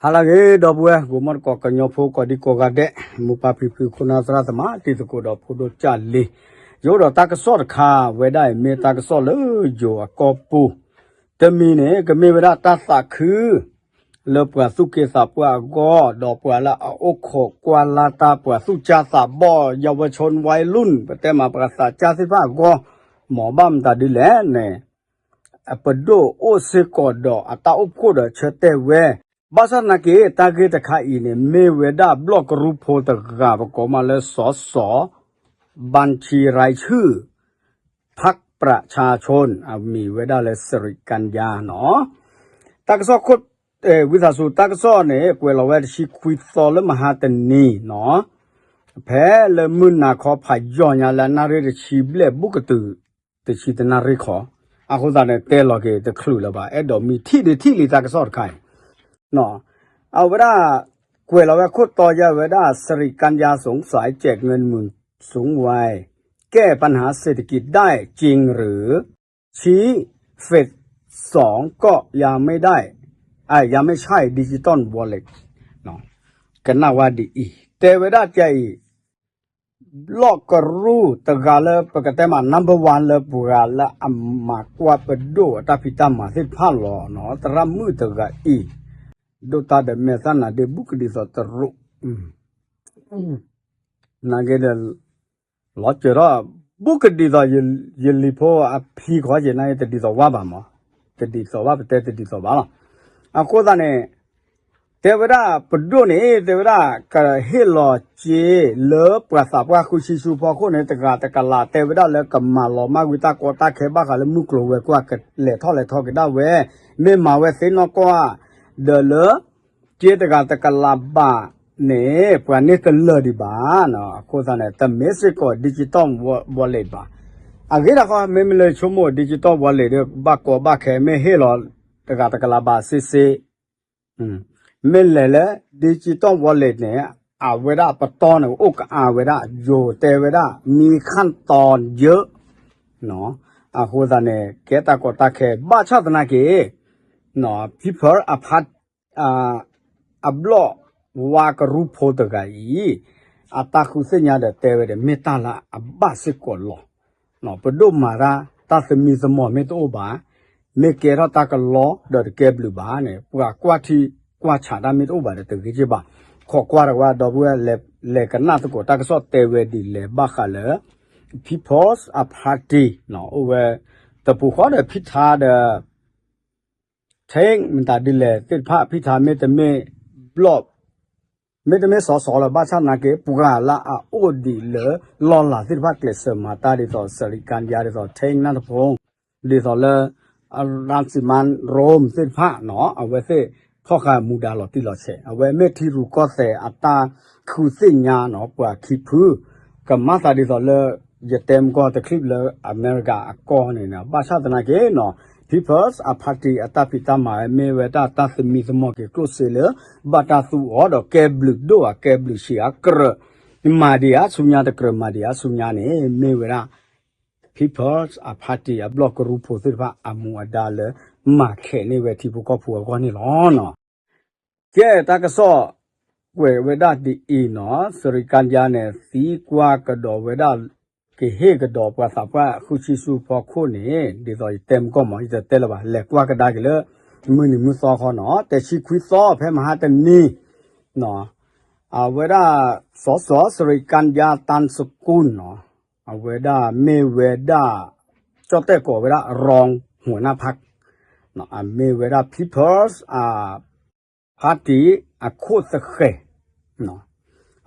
ဟါလၢအဂ့ၤ ဒီပုၢ်ဝဲၢ် ဂီၤမီတကိး ကညီဖိကိးဒံကိးဂၤဒဲး, မိၢ်ပၢ်ဖံဖု ခိၣ်နၢ်သရၣ်သမါ တံၤသကိးဒီးဖိဒိၣ်ကၢ်လံၤ, ယအိၣ်ဒီးတၢ်ကစီၣ်တခါ ဝဲဒၣ်အံၤမ့ၢ်တၢ်ကစီၣ်လၢယိၤအကီၢ်ပူၤ, တမံၤန့ၣ် ကမ့ၢ်ဝဲဒၣ်တၢ်သးခု လၢပှၤသူၣ်က့သးပှၢ်အဂီၢ် ဒီးပှၤလၢအအိၣ်ခိးကွၢ်လၢ်တၢ် ပှၤသူၣ်ကၢ်သးဘီၣ် เยาวชนวัยรุ่น ပတဲမးပှၤသးကၢ်သ့ၣ်တဖၣ်အဂီၢ်, မ်ဘၣ်မတၤဒ်လဲၣ်န့ၣ် ပဒိၣ်အိၣ်စ့ၢ်ကီးဒီးအတၢ်အိၣ်ဖှိၣ်ဒီးဆၢတဲာ်ဝဲ, ဘၣ်ဆၣ်သနာ်က့ တၢ်ဂ့ၢ်တခါအံၤန့ၣ် မ့ၢ်ဝဲဒၣ်ဘျီၣ်ကရူၢ်ဖိတဂၤ ပကိးမးလၢ สส บัญชีรายชื่อ พรรคประชาชน အမံၤဝဲဒၣ်လၢ စရံကၣ်ယါနီၤ, တၢ်ကစီၣ်ခိၣ် ဝံသးစူၤ တၢ်ကစီၣ်န့ၣ် ကွဲးလီၤဝဲတဆံခွံသီလၢမဟါတနံၤနီၤ, ဖဲလၢမုၢ်နၤခီဖးယီၤညါလၢအနၣ်ရံၣ်တဆံဘျဲၣ်ဘူးကတုၤ တဆံတနၣ်ရံၣ်ခီ, အဃိသတးန့ၣ် တဲလီၤက့ၤတချုးလၢၤဘၣ် အဲၣ်ဒိးမံထံၣ်ဒံးထံၣ်လံတၢ်ကစီၣ်တခါအံၤ, အဝဲဒၣ် ကွဲးလီၤဝဲခိၣ်တီယါဝဲဒၣ် สริกัญญาสงสัยแจกเงินหมื่นสูงวัย แก้ปัญหาเศรษฐกิจได้จริงหรือ ชี้ เฟสสองก็ยังไม่ได้ อ่ะ ยังไม่ใช่ดิจิตอลวอลเล็ต ကနၣ်ဝဲဒ်အံၤ တဲဝဲဒၣ်ကဲအံၤ ဘျီၣ်ကရူၢ်တဂၤလၢပကတဲမး number one လၢပှၤလၢအမၤကွၢ်ပဒိၣ်အတၢ်ဖံးတၢ်မၤသ့ၣ်တဖၣ်လီၤနီၤ သရၣ်မုၣ်တဂၤအံၤ, ဒိၣ်တၢ်ဒီးမဲာ်သၣ်နၤဒ့ဘူးကဒ်သိးတရူး နာ်က့ဒီး လီၤစၢၤထီၣ် ဘူးကဒ်သိး ယလံၤဖိအဖံကီးက့ၤနာ်က့ တဒ်သိးဝဲဘၣ်မး, တဒ်သိးဘၣ် ပတဲတဒ်သိးဘၣ်လီၤ. အဃိသတးန့ၣ် တဲဝဲဒၣ်ပဒိၣ်န့ၣ် တဲဝဲဒၣ် ကဟ့ၣ်လီၤစ့လၢပှၤသးပှၢ်ဃုဆံဆူဖီခိၣ်န့ၣ် တဂၤတကလး တဲဝဲဒၣ်လၢကမၤလီၤမၢ်ဝံတၢ်ကီတၢ်ခဲဘၣ်ဃးလၢမုၢ်ကျိၤဝဲၤကွာ် ကလဲၤထီၣ်လဲၤထီက့ၤဒၣ်ဝဲ, မ့ၢ်မၤဝဲသ့နီၢ်ကီၢ်ဧါ, ဒီးလၢ က့တဂၤတကလးဘၣ်န့ၣ် ပှၤန့ၢ်တလၢာ်ဒံးဘၣ်နီၤ, အဃိသတးန့ၣ် တမ့ၢ်စ့ၢ်ကီး digital wallet ဘၣ်. အဂ့ၢ်ဒ်ခီ မ့မ့ၢ်လၢဆိကမိၣ် digital wallet ဒီး ဘၣ်ကီဘၣ်ခဲ မ့ၢ်ဟ့ၣ်လီၤတဂၤတကလးဘၣ်စ့စ့, မ့ၢ်လဲၤလၢ digital wallet န့ၣ် အဝဲဒၣ်ပတီၢ်န့ၣ် အိၣ်ကအါဝဲဒၣ် ယိၤတဲဝဲဒၣ် မံခၣ်တီယၢ အဃိသတးန့ၣ် ကဲတၢ်ကီတၢ်ခဲ ဘၣ်ဆၣ်သနာ်က့ People အဖါ အဘျီၣ်ဝါကရူၢ်ဖိတဂၤအံၤ အတၢ်ဃုသ့ၣ်ညါဒီးတဲဝဲဒီး မ့ၢ်တၢ်လၢအဘၣ်စ့ၢ်ကီးလီၤ. ပဒိၣ်မၤတၢ် တၢ်သမံသမိးမ့ၢ်တအိၣ်ဘၣ်, မ့ၢ်ကဲထီၣ်တၢ်ကလီဒီးတကဲဘျုးဘၣ်န့ၣ် ပှၤကွၢ်ထံကွၢ်ဆးတၢ်မ့ၢ်တအိၣ်ဘၣ်ဒီးတဂ့ၤက့ဘၣ်. ခိးကွၢ်တဝဲဒီပုၢ်ဝဲၢ် လဲၤကနၣ်သကိးတၢ်ကစီၣ်တဲဝဲဒ်လဲၣ်ဘၣ်ဃးလၢ People's Party အိၣ်ဝဲ တပူၤဃီဒီးဖံထါဒီး ထ့ မတၤဒ်လဲၣ်သ့ၣ်တဖၣ် ဖံထါမ့တမ့ၢ်ဘျီၣ် မ့တမ့ၢ်စီၤစီၤလၢၤ ဘၣ်ဆၣ်သနာ်က့ ပှၤလၢအအိၣ်ဒံးလၢလီၢ်လၤသ့ၣ်တဖၣ် ကျဲးစၢးမၤတၢ်ဒ်သိး စရံကၣ်ယါ ဒ်သိး ထ့ နၢ်တဖိ ဒ်သိးလၢ ရၣ်စံမါရိၣ်သ့ၣ်တဖၣ်နီၤ အဝဲသ့ၣ်ထီၣ်ဃာ်မူဒါလီၤတံၢ်လီၤဆဲး အဝဲမ့ၢ်ထံရူၢ်ကီၢ်သဲးအတၢ်ဃုသ့ၣ်ညါနီၤ ပှၤခံဖု ကမၤသးဒ်သိးလၢ ယတဲမကီၢ်တချံၣ်လၢအမဲရကၤအကီၢ်န့ၣ် ဘၣ်ဆၣ်သနာ်က့နီၤ People's Party အတၢ်ဖံးတၢ်မၤဝဲ မ့ၢ်ဝဲဒၣ်တၢ်သမံသမိးက့ၤကျိၣ်စ့လၢ ဘၣ်တၢ်သူအီၤဒီးကဲဘျုးဒိၣ်ဧါ ကဲဘျုးဆံးဧါ ကြၢးမၤဒံးဧါဆူညါ တကြၢးမၤဒံးဧါဆူညါန့ၣ် မ့ၢ်ဝဲဒၣ် People's Party အဘျီၣ်ကရူၢ်ဖိသ့ၣ်တဖၣ်အမူအဒါလၢ မၤခဲးန့ၢ်ဝဲထံဖိကီၢ်ဖိအဂီၢ်န့ၣ်လီၤ. ကဲတၢ်ကစီၣ် ကွဲးဝဲဒၣ်ဒ်အံၤနီၤ စရံကၣ်ယါန့ၣ် သံကွၢ်ကဒီးဝဲဒၣ် ကဟ့ၣ်ကဒီးပှၤသးပှၢ်ဃုဆံဆူဖီခိၣ်န့ၣ် ဒ်သိးယတဲမကီၢ်မး ယတတဲလၢၤဘၣ် လဲၤကွၢ်ကဒါက့ၤလၢ မုၢ်နံၤမုၢ်သီခီနီၤ တဲဆံခွံသီဖဲမဟါတနံၤ အဝဲဒၣ် စီၤစီၤ စရံကၣ်ယါ တၢ်စကူၣ်နီၤ အဝဲဒၣ်မ့ၢ်ဝဲဒၣ် ကၠီၣ်တဲၣ်ကိးဝဲဒၣ် ရူၢ်ဟူးနၢ်ဖး အမ့ၢ်ဝဲဒၣ် People's Party အခိၣ်သဃဲၤ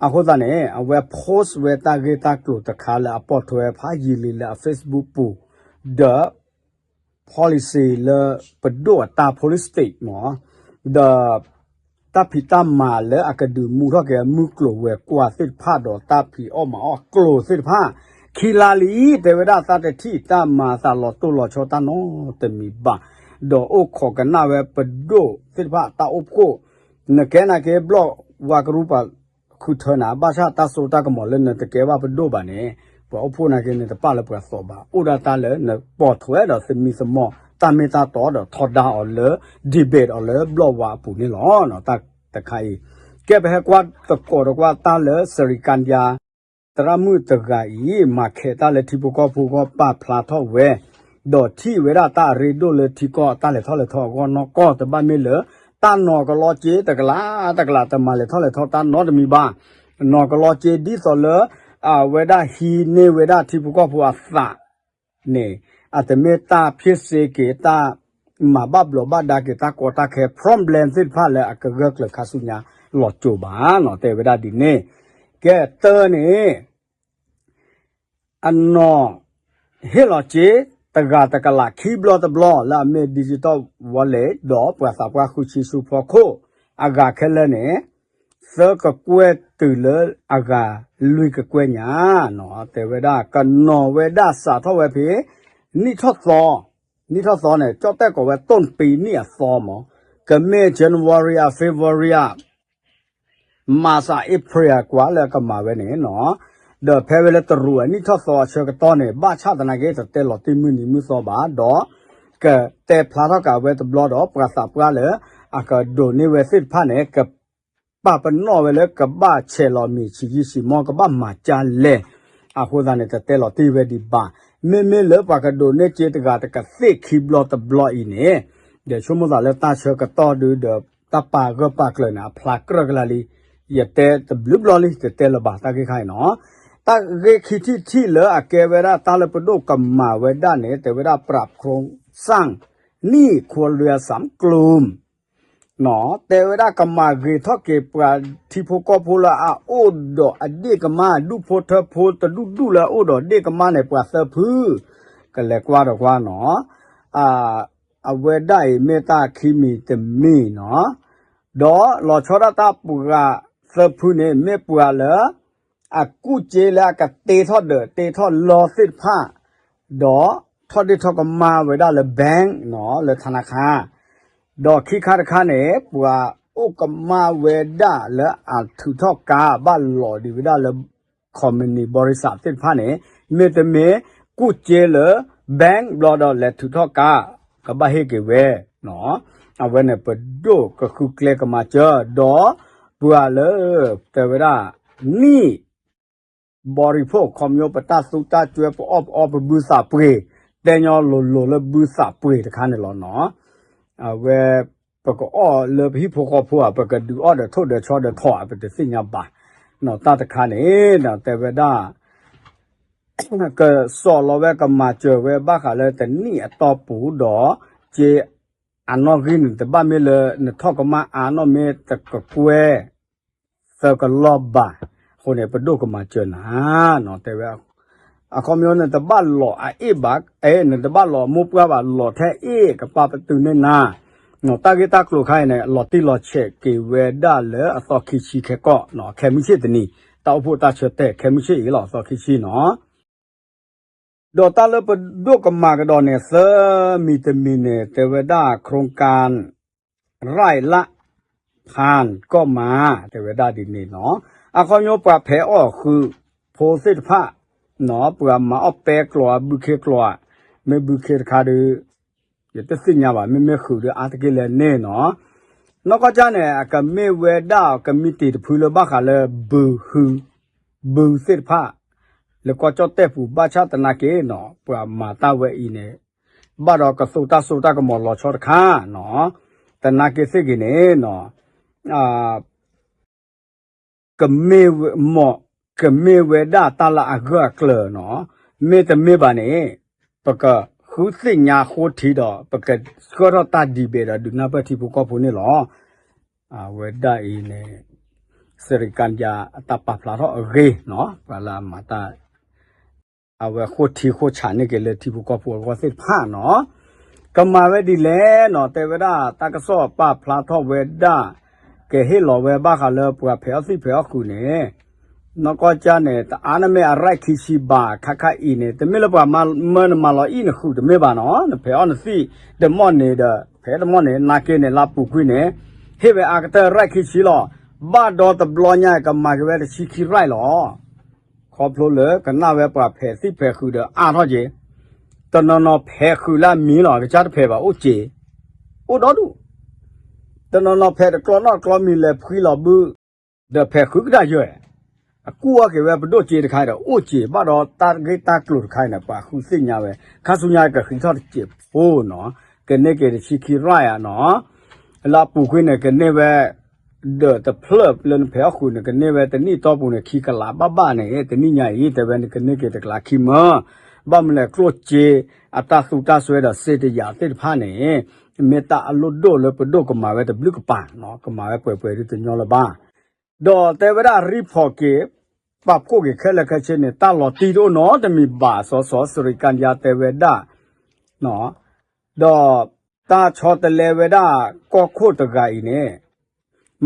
အဃိသတးန့ၣ် အဝဲ post ဝဲတၢ်ဂ့ၢ်တၢ်ကျိၤတခါလၢအပိာ်ထွဲဖးယံာ်လံလၢအ Facebook ပူၤ ဒီး policy လၢပဒိၣ်အတၢ် policy statement ဒီး တၢ်ဖံးတၢ်မၤလၢအကဒုးမူထီၣ်က့ၤမုၢ်ကျိၤဝဲၤကွာ်သ့ၣ်တဖၣ်ဒီးတၢ်ဖံးအီၣ်မၤအီၣ်ကျိၤသ့ၣ်တဖၣ် ခံလါလံ တဲဝဲဒၣ်သးတထံၣ်တၢ်မၤသးလီၤတိၢ်လီၤဆီတၢ်နီတမံၤဘၣ် ဒီးအိၣ်ခိးကနၣ်ဝဲပဒိၣ်သ့ၣ်တဖၣ်တၢ်အိၣ်ဖှိၣ် နကဲနာ်က့ဘျီၣ်ဝါကရူၢ်ပှၤဃုထၢနၤ ဘၣ်ဆၣ်တၢ်စိတၢ်ကမီၤလၢနတကဲဘၣ်ပဒိၣ်ဘၣ်န့ၣ် ပှၤအိၣ်ဖှိၣ်နာ်က့နတပာ်လၢပှၤသီဘၣ် အိၣ်ဒၣ်တၢ်လၢနပိာ်ထွဲဒီးသမံသမိးတၢ်မ့ၢ်တၢ်တီဒီးထီဒါအီၤလၢ debate အီၤလၢဘျီၣ်ဝါအပူၤန့ၣ်လီၤ. တၢ် တခါအံၤ, ကဲပဟဲကွၢ်သကိးဒီးကွၢ်တၢ်လၢ စရံကါယါ သရၣ်မုၣ်တဂၤအံၤ မၤခဲးတၢ်လၢထံဖိကီၢ်ဖိအဂီၢ်ပာ်ဖျါထီၣ်ဝဲ, ဒီးထံၣ်ဝဲဒၣ်တၢ်အရ့ဒိၣ်လၢထံကီၢ်တၢ်လဲၤထီၣ်လဲၤထီအဂီၢ်နီၢ်ကီၢ် တဘၣ်မ့ၢ်လၢ တၢ်နီၤကလီက့တကလးတကလး တမၤလဲၤထီၣ်လဲၤထီတၢ်နီတမံၤဘၣ်. နီၤကလီက့ဒ်သိးလၢ အဝဲဒၣ်ဟံးန့ၢ်ဝဲဒၣ်ထံဖိကီၢ်ဖိအသးန့ၣ် အတမ့ၢ်တၢ်ဖ့ၣ်စ့က့ၤ တၢ်မၤဘၣ်ဘျီးဘၣ်ဒါက့ၤတၢ်ကီတၢ်ခဲ problem သ့ၣ်တဖၣ်လၢအကဂၢၢ်ကျၢၤခါဆူညါလီၤစိၤဘၣ်နီၤ တဲဝဲဒၣ်ဒ်န့ၣ်. ကဲတၢန့ၣ် အနီၤ ဟ့ၣ်လီၤစ့ တဂၤတကလးခံဘျီတဘျီ လၢအမ့ၢ် digital wallet ဒီးပှၤသးပှၢ်ဃုဆံဆူဖီခိၣ် အဂၤခဲလၢာ်န့ၣ် သၢကကွဲၢ်တုၤလၢအဂၤလွံၢ်ကကွဲၢ်ညါနီၤ တဲဝဲဒၣ် ကနီၤဝဲဒၣ်စးထီၣ်ဝဲဖဲ နံၣ်ထီၣ်သီ, နံၣ်ထီၣ်သီန့ၣ် ကၠီၣ်တဲၣ်ကိးဝဲ တိၢ်ပံၤနံၣ်အသီမး, ကမ့ၢ် January ဧါ February ဧါ March ဧါ April ကွၢ်လၢအကမၤဝဲန့ၣ်နီၤ, ဒီးဖဲဝဲလၢတရူးအနံၣ်ထီၣ်သီအဆၢကတီၢ်န့ၣ် ဘၣ်ဆၣ်သနာ်က့ တတဲလီၤတံၢ်မုၢ်နံၤမုၢ်သီဘၣ်ဒီး ကတဲဖျါထီၣ်က့ၤဝဲတဘျီဒီး ပှၤသးပှၢ်လၢအကဒိးန့ၢ်ဝဲသ့ၣ်တဖၣ်န့ၣ် ကပာ်ပနီၣ်ဝဲလၢကဘၣ်ဆဲးလီၤမ့ၢ်ဆံးယံာ်ဆံးမီၢ် ကဘၣ်မၤကၢ်လဲၣ်, အဃိသတးန့ၣ် တတဲလီၤတံၢ်ဝဲဒံးဘၣ်. မ့မ့ၢ်လၢပှၤကဒိးန့ၢ်စ့တဂၤတကသ့ၣ်ခံဘျီတဘျီအံၤန့ၣ် ဒီးဆိကမိၣ်သးလၢတၢ်ဆၢကတီၢ်ဒုဒီး တၢ်ပာ်ဂၢၢ်ပာ်ကျၢၤန့ၣ် အဖျါကြၢးကလာ်လံ. ယတဲတဘျုးဘျီလံ တတဲလၢၤဘၣ် တၢ်ဂ့ၢ်ခါအံၤနီၤ. တၢ်ဂ့ၢ်ခံထံၣ်တထံၣ်လၢအကဲဝဲဒၣ်တၢ်လၢပဒိၣ်ကမၤဝဲဒၣ်န့ၣ် တဲဝဲဒၣ် ပရၣ်ခရူစၣ် နံၣ်ခွဲလွံၢ်အစၢ်ကလုမ် တဲဝဲဒၣ်ကမၤဂ့ၤထီၣ်က့ၤပှၤထံဖိကီၢ်ဖိလၢအအိၣ်ဒီးအဒ့ၣ်ကမၢ် ဒူၣ်ဖိထၢဖိတဒူၣ်ဒူၣ်လၢအအိၣ်ဒီးဒ့ၣ်ကမၢ်န့ၣ် ပှၤသၢဖု ကလဲၤကွၢ်ဒီးကွၢ်နီၤ. အဝဲဒၣ်အံၤမ့ၢ်တၢ်ခံမံၤတမံၤနီၤ. ဒီးလီၤဆီဒၣ်တၢ်ပှၤသၢဖုန့ၣ် မ့ၢ်ပှၤလၢ အကူၣ်စ့လၢအကတ့ထီၣ်ဒၢးတ့ထီၣ်လီသ့ၣ်တဖၣ် ဒီးထီၣ်ဒ့ၣ်ထီၣ်ကမၢ်ဝဲဒၣ်လၢ bank နီၤ လၢထနါခါ ဒီးခံခါတခါန့ၣ် ပှၤအိၣ်ကမၢ်ဝဲဒၣ်လၢအထုးထီၣ်ကါ ဘၣ်လီၤဒံးဝဲဒၣ်လၢ company ဘီရံစးသ့ၣ်တဖၣ်န့ၣ် မ့တမ့ၢ် ကူၣ်စ့လၢ bank ဘျီဒီးလဲၤထုးထီၣ်ကါ ကဘၣ်ဟ့ၣ်က့ၤဝဲ အဝဲန့ၣ်ပဒိၣ်ကဃုကျဲကမၤစၢၤ ဒီးပှၤလၢ တဲဝဲဒၣ် နံၣ် ဘီရံဖိ ခီဖျိပတၢ်သူတၢ်စွဲ ပအီၣ်ပအီပဘုသးပှ့ၤ တဲညီလိၤလိၤလၢဘုသးပှ့ၤတခါန့ၣ်လီၤနီၤ. အဝဲ ပကအီၣ်လၢပဟံၣ်ဖိဃီဖိဧါ ပကဒုးအီၣ်ဒီးထိၣ်ဒီးဆီဒီးထိၣ်ဧါ ပတသ့ၣ်ညါဘၣ်. နီၤတၢ်တခါန့ၣ် တဲဝဲဒၣ် ကစီၣ်လီၤဝဲကမၤစၢၤဝဲဘၣ်ဃးလၢတနံၣ်အတီၢ်ပူၤဒီး စ့ အနီၣ်ဂံၢ်န့ၣ် တဘၣ်မ့ၢ်လၢ နထီၣ်ကမၢ်အါနီၣ်မ့ၢ်တကကွဲၢ် သၢကလီၢ်ဘၣ်. အဃိန့ၣ် ပဒိၣ်ကမၤစၢၤနၤနီၤ တဲဝဲ အခီပညီနတဘၣ်လီၤအအ့ၣ်ဘၣ် အဲ နတဘၣ်လီၤမိၢ်ပှၢ်ဘၣ် လီၤထဲအ့ၣ် ကပာ်ပတုာ်န့ၢ်နၤ တၢ်ဂ့ၢ်တၢ်ကျိၤခါအံၤန့ၣ် လီၤတံၢ်လီၤဆဲးက့ၤဝဲဒၣ်လၢအသီခံဆံခဲကီၢ် ခဲမုၢ်ဆ့ၣ်တနံၤ တၢ်အိၣ်ဖှိၣ်တၢ်ဆၢတဲာ်ခဲမုၢ်ဆ့ၣ်အံၤလီၤ အသီခံဆံနီၤ. ဒီးတၢ်လၢပဒိၣ်ကမၤကဒီးန့ၣ် သၢမံၤတမံၤန့ၣ် တဲဝဲဒၣ် โครงการ ไร่ละพัน ก็มา တဲဝဲဒၣ်ဒ်န့ၣ်နီၤ. အခီပညီပှၤဖဲးအီၣ်ဃုာ်ဖိသ့ၣ်တဖၣ် ပှၤမၤအီၣ်ပဲကျိၤ ဘုခ့ကျိၤ မ့ၢ်ဘုခ့တခါဒီး ယတသ့ၣ်ညါဘၣ် မ့မ့ၢ်ဃုာ်ဒီးအါတက့ၢ်လၢန့ၣ်နီၤ. နီၢ်ကီၢ်ကၠၢ်န့ၣ် အကမ့ၢ်ဝဲဒၣ်ကမံးတံာ်တဖုလၢဘၣ်ဃးလၢ ဘုဟု ဘုသ့ၣ်တဖၣ် လၢကီၢ်ကၠီၣ်တဲၣ်ပူၤ ဘၣ်ဆၣ်သနာ်က့နီၤ ပှၤမၤတၢ်ဝဲအံၤန့ၣ် ဘၣ်ဒီးကသိးတၢ်စိတၢ်ကမီၤလီၤဆီတခါနီၤ. သနာ်က့သ့ၣ်ဂ့ၤန့ၣ်နီၤ ကမ့ၢ်ဝဲ မ့ၢ် ကမ့ၢ်ဝဲဒၣ်တၢ်လၢအဂၢၢ်အကျၢၤနီၤ. မ့တမ့ၢ်ဘၣ်န့ၣ် ပကဃုသ့ၣ်ညါဃိထံဒီး ပကဆှၢထီၣ်တၢ်ဒံးဘ့ၣ်ဒီး ဒုးနၢ်ပၢၢ်ထံဖိကီၢ်ဖိန့ၣ်လီၤ. အဝဲဒၣ်အံၤန့ၣ် စရံကါယါအတၢ်ပာ်ဖျါထီၣ်အဂ့ၢ်နီၤ ပှၤလၢအမၤတၢ် အဝဲဃိထံဃိဆးန့ၢ်က့ၤလၢထံဖိကီၢ်ဖိအဂီၢ်သ့ၣ်တဖၣ်နီၤ. ကမၤဝဲဒ်လဲၣ်နီၤ တဲဝဲဒၣ် တၢ်ကစီၣ်ပာ်ဖျါထီၣ်ဝဲဒၣ် ကဟ့ၣ်လီၤဝဲဘၣ်ဃးလၢပှၤဖဲးအီၣ်သံၣ်ဖဲးအီၣ်ဃုာ်န့ၣ် နီၢ်ကီၢ်ကၠၢ်န့ၣ် တအါန့ၣ်မ့ၢ်အရၢၢ်ခံဆံဘၣ် ခါခါအံၤန့ၣ် တမ့ၢ်လၢပှၤမၢနမၤလီၤအံၣ်နဃုာ်တမ့ၢ်ဘၣ်နီၤ နဖဲးအီၣ်နသံၣ်တမီၢ်န့ၣ်ဒီး ဖဲတမီၢ်န့ၣ် နာ်က့န့ၣ် လါပူၤကွံာ်န့ၣ် ဟ့ၣ်ဝဲအါကတၢၢ်ရၢၢ်ခံဆံလီၤ. ဘၣ်ဒီးတဘျီညါကမၤက့ၤဝဲတဆံခံရၢၢ်လီၤ. ခီဖျိလၢကနၣ်ဝဲပှၤဖဲးသံၣ်ဖဲးဃုာ်ဒီးအါထီၣ်က့ၤ တနီၤနီၤဖဲးဃုာ်လၢအမံၤလီၤ ကစၢ်တဖဲးဘၣ်အိၣ်က့ၤ အိၣ်ဒီဒူၣ် တနီၤနီၤဖဲးတကျီနီၣ်တကျီမံၤလဲၤဖှံလီၤဘု ဒီးဖဲးဃုကဒါယဲၢ် အကူၣ်အီၣ်က့ၤဝဲပဒိၣ်စ့တခါဒီး အိၣ်စ့ဘၣ်ဒီးတၢ်ဂ့ၢ်တၢ်ကျိၤတခါအံၤန့ၣ် ပှၤဃုသ့ၣ်ညါဝဲ ခါဆူညါကဃံထီၣ်တစဲးဖိနီၤ ကန့ၢ်က့ၤတဆံခံရၣ်ဧါနီၤ လၢအပူၤကွံာ်န့ၣ် ကန့ၢ်ဝဲ ဒီးတဖျၢၣ်လၢနဖဲးအီၣ်ဃုာ်န့ၣ် ကန့ၢ်ဝဲတနံၣ်အတီၢ်ပူၤန့ၣ် ခံကလးဘၣ်ဘၣ်န့ၣ် တနံၣ်ညါအံၤ တဲဝဲန့ၣ်ကန့ၢ်က့ၤတကလးခံမၢ ဘၣ်မနုၤလဲၣ် ကျိၣ်စ့ အတၢ်သူတၢ်စွဲဒီးစ့တယာ်သ့ၣ်တဖၣ်န့ၣ် မ့ၢ်တၢ်အလိၣ်ဒိၣ်လၢပဒိၣ်ကမၤဝဲတဘျုးကပၤနီၤ ကမၤဝဲပှဲၤပှဲၤဒုတညီလၢၤဘၣ် ဒီးတဲဝဲဒၣ် report က့ၤ ပာ်ဖှိၣ်က့ၤခဲလၢာ်ခဲဆ့န့ၣ် တၢ်လီၤတံၢ်တအိၣ်နီတမံၤဘၣ် စီၤစီၤ စရံကါယါ တဲဝဲဒၣ် ဒီးတၢ်ဆီတလဲဝဲဒၣ် ကီၢ်ခိၣ်တဂၤအံၤန့ၣ်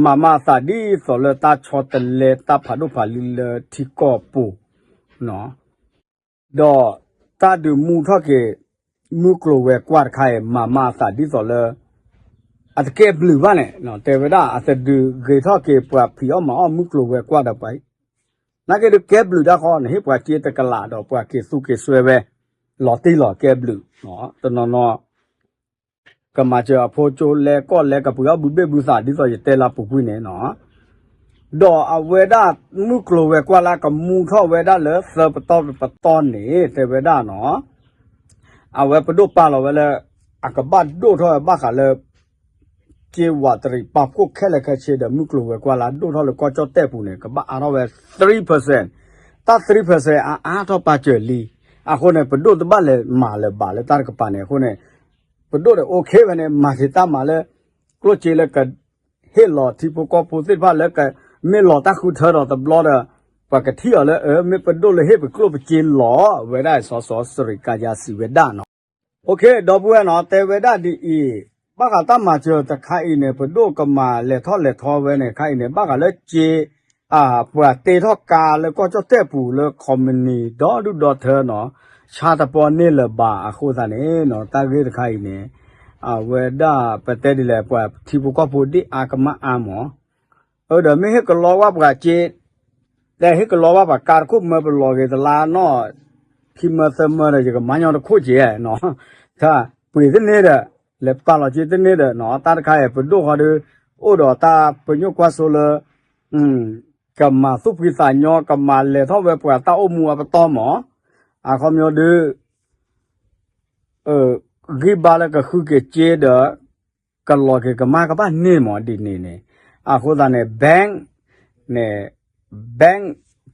မၤမၤအသးဒ်သိးလၢတၢ်ဆီတလဲတၢ်ဖးဒိၣ်ဖးလံၤလၢထံကီၢ်ပူၤ ဒီးတၢ်ဒုးမူထီၣ်က့ၤ မုၢ်ကျိၤဝဲၤကွာ်တခါအံၤ မၤမၤအသးဒ်သိးလၢ အတကဲဘျုးဘၣ်န့ၣ် တဲဝဲဒၣ် အတဒုးဂ့ၤထီၣ်က့ၤပှၤဖံးအီၣ်မၤအီၣ်မုၢ်ကျိၤဝဲၤကွာ်ဒီးပှၤ နာ်က့ဒုးကဲဘျုးတၢ်ဃီန့ၣ် ဟ့ၣ်ပှၤစ့တကလးဒီးပှၤက့ၤသူက့ၤစွဲဝဲ လီၤတံၢ်လီၤကဲဘျုး တနီၤနီၤ ကမၤစၢၤအဖိကၠိလဲကီၢ်လဲကပှ့ၤအီၣ်ဘုဘ့ၣ်ဘုသးဒ်သိးယတဲလၢပူၤကွံာ်န့ၣ်နီၤ ဒီးအဝဲဒၣ်မုၢ်ကျိၤဝဲၤကွာ်လၢကမူထီၣ်ဝဲဒၣ်လၢသၢပတီၢ်ပတီၢ်န့ၣ် တဲဝဲဒၣ်နီၤ အဝဲပဒိၣ်ပာ်လီၤဝဲလၢ အကဘၣ်ဒိၣ်ထီၣ်ဝဲဘၣ်ဃးလၢ က့ဝးတရံးပာ်ဖှိၣ်ခဲလၢာ်ခဲဆ့ဒီးမုၢ်ကျိၤဝဲၤကွာ်လၢအဒိၣ်ထီၣ်လၢကီၢ်ကၠီၣ်တဲၣ်ပူၤန့ၣ် ကဘၣ်အါထီၣ်ဝဲ three percent တၢ် three percent အအါထီၣ်ပာ်စၢၤလံ အဃိန့ၣ် ပဒိၣ်တဘၣ်လဲၤမၤလၢၤဘၣ်လၢတၢ်တကပၤန့ၣ် အဃိန့ၣ် ပဒိၣ်ဒီး okay ဝဲန့ၣ် မၤက့ၤတၢ်မၤလၢ ကျိၣ်စ့လၢက ဟ့ၣ်လီၤထံဖိကီၢ်ဖိသ့ၣ်တဖၣ်လၢက မ့ၢ်လီၤတၢ်ဃုထၢဒီးတဘျီဒီး ပှၤကထံၣ်အီၤလၢ အၢ မ့ၢ်ပဒိၣ်လၢဟ့ၣ်ပကျိၣ်ပစ့လီၤ ဝဲဒၣ်စီၤစီၤစရံကါယါစံးဝဲဒၣ်နီၤ okay ဒီပုၢ်ဝဲၢ်နီၤ တဲဝဲဒၣ်ဒ်အံၤ ဘၣ်ဃးတၢ်မၤစၢၤတခါအံၤန့ၣ် ပဒိၣ်ကမၤလဲၤထီၣ်လဲၤထီဝဲန့ၣ် ခါအံၤန့ၣ် ဘၣ်ဃးလၢစ့ ပှၤတ့ထီၣ်ကါလၢကီၢ်ကၠီၣ်တဲၣ်ပူၤလၢ company ဒီဒူၣ်ဒီထၢနီၤ ဆါတပီန့ၢ်လၢၤဘၣ်အဃိသတးန့ၣ်နီၤ တၢ်ဂ့ၢ်တခါအံၤန့ၣ် အဝဲဒၣ်ပတဲဒ်လဲၣ် ပှၤထံဖိကီၢ်ဖိဒ်အါကမၣ်အါမး အၢ ဒီးမ့ၢ်ဟ့ၣ်ကလီဝဲပှၤစ့ တဲဟ့ၣ်ကလီဝဲပှၤကါတခိၣ်မၢပလီၤဂ့ၤတလါနီၣ် ခံမၢသၢမၢဒီး ယကမၤညီတခိၣ်က့နီၤ တၢ်ပှ့ၤတန့ၢ်ဒီး လဲၤပာ်လီၤစ့တန့ၢ်ဒီးနီၤ တၢ်တခါအံၤ ပဒိၣ်ဃီဒီး အိၣ်ဒီးတၢ်ပညိၣ်ကွၢ်စိလၢ ကမၤသူၣ်ဖှံသးညီ ကမၤလဲၤထီၣ်ဝဲပှၤတၢ်အိၣ်မူအပတီၢ်မး အခီပညီဒီး ဂံၢ်ဘါလၢကဃုက့ၤစ့ဒီး ကလီၤက့ၤကမၣ်ကဘၣ်န့ၢ်မးဒ်န့ၣ်န့ၣ် အဃိသတးန့ၣ် bank န့ၣ် bank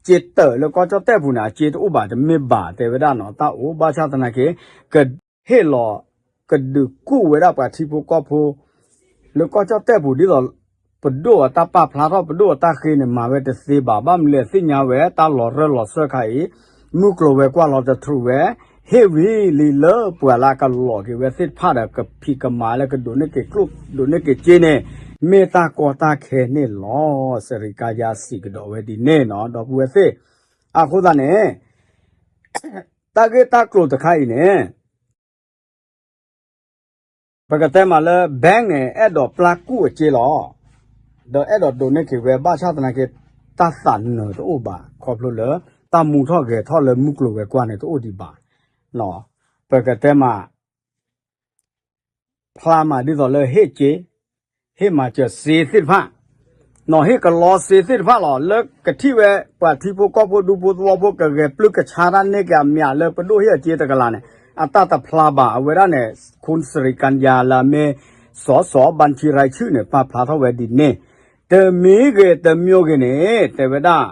စ့တၢးလၢကီၢ်ကၠီၣ်တဲၣ်ပူၤန့ၣ် အစ့တအိၣ်ဘၣ်တမ့ၢ်ဘၣ် တဲဝဲဒၣ်နီၤ တၢ်အိၣ်ဘၣ်ဆၣ်သနာ်က့ ကဟ့ၣ်လီၤ ကဒုးကူၣ်ဝဲဒၣ်ပှၤထံဖိကီၢ်ဖိ လၢကီၢ်ကၠီၣ်တဲၣ်ပူၤဒ်သိး ပဒိၣ်အတၢ်ပာ်ဖျါထီၣ် ပဒိၣ်အတၢ်ဃ့န့ၣ် မၤဝဲတသ့ဘၣ် ဘၣ်မနုၤလဲၣ်သ့ၣ်ညါဝဲ တၢ်လီၤရၢၢ်လီၤစၢၢ်ခါအံၤ မုၢ်ကျိၤဝဲၤကွာ်လီၤတထြူးဝဲ ဟ့ၣ်ဝံၤလံလၢပှၤလၢအကလီၤက့ၤဝဲသ့ၣ်တဖၣ်ဒီး ကဖံးကမၤလၢကဒိးန့ၢ်က့ၤကျိၣ် ဒိးန့ၢ်က့ၤစ့န့ၣ် မ့ၢ်တၢ်ကီတၢ်ခဲန့ၣ်လီၤ. စရံကါယါစံးကဒီးဝဲဒ်န့ၣ်နီၤ ဒီပုၢ်ဝဲၢ်သ့ၣ် အဃိသတးန့ၣ် တၢ်ဂ့ၢ်တၢ်ကျိၤတခါအံၤန့ၣ် ပကတဲမးလၢ bank န့ၣ် အဲၣ်ဒိးပျၢ်ကူၣ်အစ့လီၤ ဒီးအဲၣ်ဒိးဒိးန့ၢ်က့ၤဝဲ ဘၣ်ဆၣ်သနာ်က့ တၢ်သးနၢၤတအိၣ်ဘၣ် ခီဖျိလၢ တၢ်မူထီၣ်ဂဲၤထီၣ်လၢမုၢ်ကျိၤဝဲၤကွာ်န့ၣ်တအိၣ်ဒံးဘၣ်. ပကတဲမး ဖျါမးဒ်သိးလၢဟ့ၣ်စ့ ဟ့ၣ်မၤစၢၤစ့သ့ၣ်တဖၣ် နီၤဟ့ၣ်ကလီစ့သ့ၣ်တဖၣ်လီၤ လၢကထံၣ်ဝဲ ပှၤထံဖိကီၢ်ဖိဒူဖိသဝီဖိ ကဂဲၤပျုၢ်ကဆါတၢ်န့ၢ်က့ၤအမျးလၢပဒိၣ်ဟ့ၣ်အစ့တကလးန့ၣ် အတၢ်တဖျါဘၣ် အဝဲဒၣ်န့ၣ် ခူစရံကါယါလၢအမ့ၢ် စီၤစီၤ ဘၣ်ထံရၢ်ဆူၣ်န့ၣ် ပာ်ဖျါထီၣ်ဝဲဒ်န့ၣ် တမံၤဂ့ၤတမံၤဂ့ၤန့ၣ် တဲဝဲဒၣ်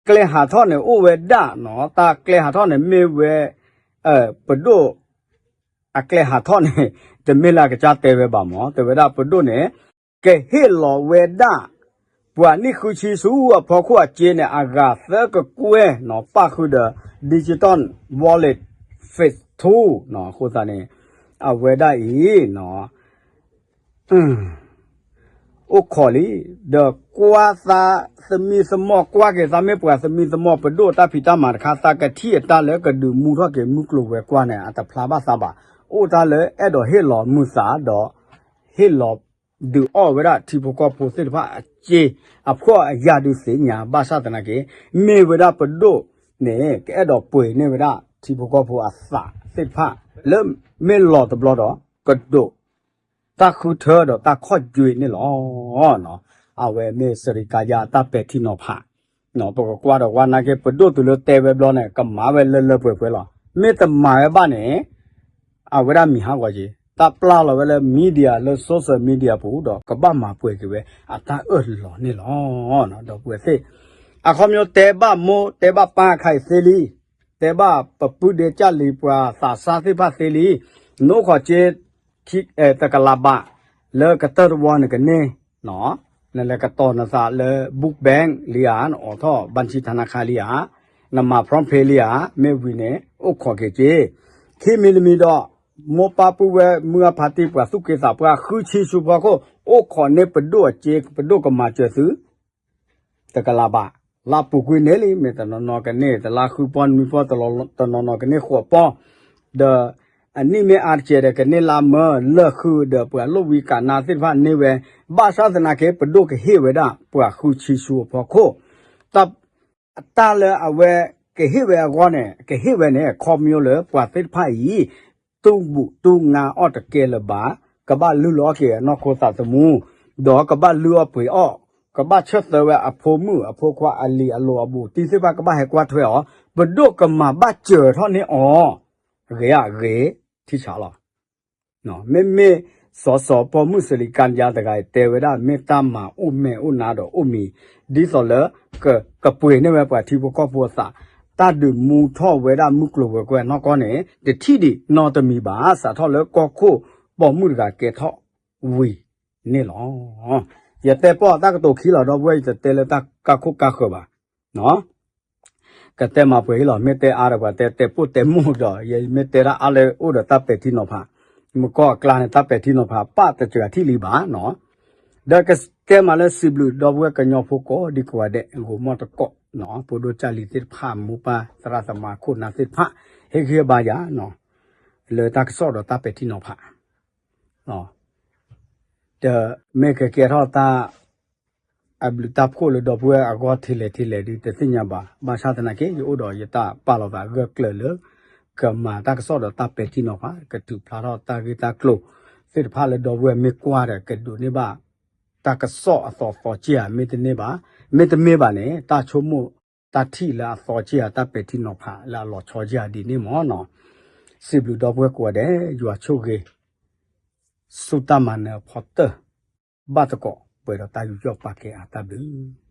ကျဲဟးထီၣ်န့ၣ်အိၣ်ဝဲဒၣ်နီၤ တၢ်ကျဲဟးထီၣ်န့ၣ်မ့ၢ်ဝဲ ပဒိၣ် အကျဲဟးထီၣ်န့ၣ် တမ့ၢ်လၢအကစၢ်တဲဝဲဘၣ်မး တဲဝဲဒၣ်ပဒိၣ်န့ၣ် ကဟ့ၣ်လီၤဝဲဒၣ် ပှၤနံၣ်ဃုဆံဆူအဖီခိၣ်အစ့န့ၣ် အဂၤသၢကကွဲၢ်နီၤ ပၣ်ဃုာ်ဒီး digital wallet phase two နီၤ အဃိသတးန့ၣ် အဝဲဒၣ်အံၤနီၤ အိၣ်ခိးလံ ဒီးကွၢ်သးသမံသမိး ကွၢ်က့ၤသးမ့ၢ်ပှၤသမံသမိး ပဒိၣ်တၢ်ဖံးတၢ်မၤတခါ သးကထံၣ်အတၢ်လၢကဒုးမူထီၣ်က့ၤမုၢ်ကျိၤဝဲၤကွာ်န့ၣ် အတဖျါဘၣ်သးဘၣ်. အိၣ်တၢ်လၢအဲၣ်ဒိးဟ့ၣ်လီၤမုာ်သးဒီး ဟ့ၣ်လီၤဒုးအီၣ်ဝဲဒၣ်ထံဖိကီၢ်ဖိသ့ၣ်တဖၣ်အစ့ အဖှီၣ်အယာ်ဒုးသ့ၣ်ညါ ဘၣ်ဆၣ်သနာ်က့ မ့ၢ်ဝဲဒၣ်ပဒိၣ်န့ၣ် ကအဲၣ်ဒိးပှ့ၤန့ၢ်ဝဲဒၣ်ထံဖိကီၢ်ဖိအသးသ့ၣ်တဖၣ် လၢမ့ၢ်လီၤတဘျီဒီး ကဒိး တၢ်ဃုထၢဒီးတၢ်ခီၣ်ယွဲန့ၣ်လီၤ. အဝဲမ့ၢ်စရံကါယါတၢ်ပဲာ်ထံနီၤဖး, ပကကွၢ်ဒီးဝဲနာ်က့ ပဒိၣ်တုၤလၢတဲဝဲဘျီန့ၣ် ကမၤဝဲလၢလၢပှဲၤပှဲၤလီၤ. မ့ၢ်တမၤဝဲဘၣ်န့ၣ် အဝဲဒၣ်မံၤဟးဂီၤက့ၤ တၢ်ပျၢ်လီၤဝဲလၢ media လၢ social media ပူၤဒီး ကဘၣ်မၤပှဲၤက့ၤဝဲအတၢ်အၢၣ်လီၤန့ၣ်လီၤ. ဒီပုၢ်ဝဲၢ်သ့ၣ်, အခီပညီတဲဘၣ်မိၢ်တဲဘၣ်ပၢ်အခါအံၤသ့လံ, တဲဘၣ်ပပုၢ်ဒ့ကၢ်လံၤပှၤသးစၢ်သ့ၣ်တဖၣ်သ့လံ, နအိၣ်ခိးက့ၤ တကလးဘး လၢကတၢၢ်တဝီန့ၣ်ကန့ၢ်, နလဲၤကတီၤနသးလၢ book bank လံဧါ, နအိးထီၣ် ဘၣ်ဆံထါနါခါလံဧါ, နမၤ PromptPay လံဧါ, မ့ၢ်ဝံၤန့ၣ် အိၣ်ခိးက့ၤက့ၤ, ခံမံၤတမံၤဒီး မိၢ်ပၢ်ပုၢ်ဝဲၢ်မုၢ်အဖါတံၢ် ပှၤသူၣ်က့သးပှၢ် ဃုဆံဆူဖီခိၣ် အိၣ်ခိးန့ၢ်ပဒိၣ်အစ့ ပဒိၣ်ကမၤစၢၤသု တကလးဘး, လၢပူၤကွံာ်န့ၣ်လံ မ့ၢ်တနီၤနီၤကန့ၢ်တလါဃုပီနွံပီ, တနီၤနီၤကန့ၢ်ဃိးပီ, ဒီးအနံၣ်မ့ၢ်အါတက့ၢ်ဒီး ကန့ၢ်လါမၢ လၢာ်ဃုာ်ဒီး ပှၤလိၣ်ဝံကးနါသ့ၣ်တဖၣ်န့ၢ်ဝဲ, ဘၣ်ဆၣ်သနာ်က့ ပဒိၣ်ကဟ့ၣ်ဝဲဒၣ် ပှၤဃုဆံဆူအဖီခိၣ် တၢ်လၢအဝဲကဟ့ၣ်ဝဲအဂီၢ်န့ၣ် ကဟ့ၣ်ဝဲန့ၣ် ခီပညီလၢပှၤသ့ၣ်တဖၣ်အံၤ တူၢ်ဘူၣ်တူၢ်ငါအီၣ်တကဲလၢၤဘၣ်, ကဘၣ်လုၢ်လီၤအီၣ်က့ၤအနီၢ်ခိသးသမူ, ဒီးကဘၣ်လုၢ်အီၣ်ပှ့ၤအီၣ်, ကဘၣ်ဆၢသၢဝဲအဖိမုၣ်အဖိခွါအလံၤအလိၤအဘူးတံၢ်သ့ၣ်တဖၣ် ကဘၣ်ဟဲကွၢ်ထွဲအီၤ, ပဒိၣ်ကမၤဘၣ်စၢၤထီၣ်န့ၢ်အီၤ, ဂ့ၤဧါဂ့ၤ, ထံဆးလီၤ. မ့မ့ၢ် စီၤစီၤပီၢ်မုၣ်စလံကါယါတဂၤအံၤ တဲဝဲဒၣ် မ့ၢ်တၢ်မၤအိၣ်မဲာ်အိၣ်နါဒီးအိၣ်မံၤ ဒ်သိးလၢ ကပှ့ၤန့ၢ်ဝဲပှၤထံဖိကီၢ်ဖိအသး, တၢ်ဒုးမူထီၣ်ဝဲဒၣ်မုၢ်ကျိၤဝဲၤကွာ်နီၢ်ကီၢ်န့ၣ် တထံၣ်ဒံးနီတမံၤဘၣ်, စးထီၣ်လၢကီၢ်ခိၣ်ပိာ်မုၣ်တဂၤကဲထီၣ်ဝံၤန့ၣ်လီၤ. ယတဲပီၢ်တၢ်ကတိၤခံလီၤ ဒီပုၢ်ဝဲၢ် ယတတဲလၢတၢ်ကါခိၣ်ကါဃၢၤဘၣ်. ကတဲမၤပှဲၤအံၤလီၤ, မ့ၢ်တဲအါဒီးပှၤတဲ တဲပိၢ်တဲမိၢ်ဒီး ယမ့ၢ်တဲဒၣ်အါလၢအိၣ်ဒီးတၢ်ပဲာ်ထံနီၤဖး, မုၢ်ကီၢ်အကျါန့ၣ် တၢ်ပဲာ်ထံနီၤဖး ပၢ်တစှၤထံၣ်လံဘၣ်နီၤ, ဒီးကတဲမၤလၢစံးဘျုးဒီပုၢ်ဝဲၢ်ကညီဖိကိးဒံကိးဂၤဒဲး ဂိၤမီၢ်တကိး, ဖိဒိၣ်ကၢ်လံၤသ့ၣ်တဖၣ် မိၢ်ပၢ်သရၣ်သမါ ခိၣ်နၢ်သ့ၣ်တဖၣ် ဟ့ၣ်ဂံၢ်ဟ့ၣ်ဘါယၤ လၢတၢ်ကစီၣ်ဒီးတၢ်ပဲာ်ထံနီၤဖး ဒီးမ့ၢ်ကကဲထီၣ်တၢ်အဘျုးတၢ်ဖှိၣ်လၢဒီပုၢ်ဝဲၢ်အဂီၢ်ထဲလဲၣ်ထဲလဲၣ်ဒုး တသ့ၣ်ညါဘၣ်. ဘၣ်ဆၣ်သနာ်က့ ယအိၣ်ဒီးယတၢ်ပာ်လီၤသးဂၢၢ်ကျၢၤလၢ ကမၤတၢ်ကစီၣ်ဒီးတၢ်ပဲာ်ထံနီၤဖး ကထုးဖျါထီၣ်တၢ်ဂ့ၢ်တၢ်ကျိၤသ့ၣ်တဖၣ်လၢဒီပုၢ်ဝဲၢ်မ့ၢ်ကွၢ်ဒီး ကဒိးန့ၢ်ဘၣ် တၢ်ကစီၣ်အသီသီက့ဧါ မ့တမ့ၢ်ဘၣ်, မ့တမ့ၢ်ဘၣ်န့ၣ် တၢ်ဆိကမိၣ်တၢ်ထံၣ်လၢအသီက့ဧါ တၢ်ပဲာ်ထံနီၤဖးလၢအလီၤဆီက့ဧါဒ်န့ၣ်မ့ၢ်နီၤ. စံးဘျုးဒီပုၢ်ဝဲၢ်ကိးဂၤဒဲး ယွၤဆိၣ်ဂ့ၤ ဆူတၢ်မၤနၢၤအဖီတၢၢ် ဘၣ်တကိး ပှဲၤဒီးတၢ်ယူးယီၣ်ပာ်ကဲအါတၢ်ဘျုး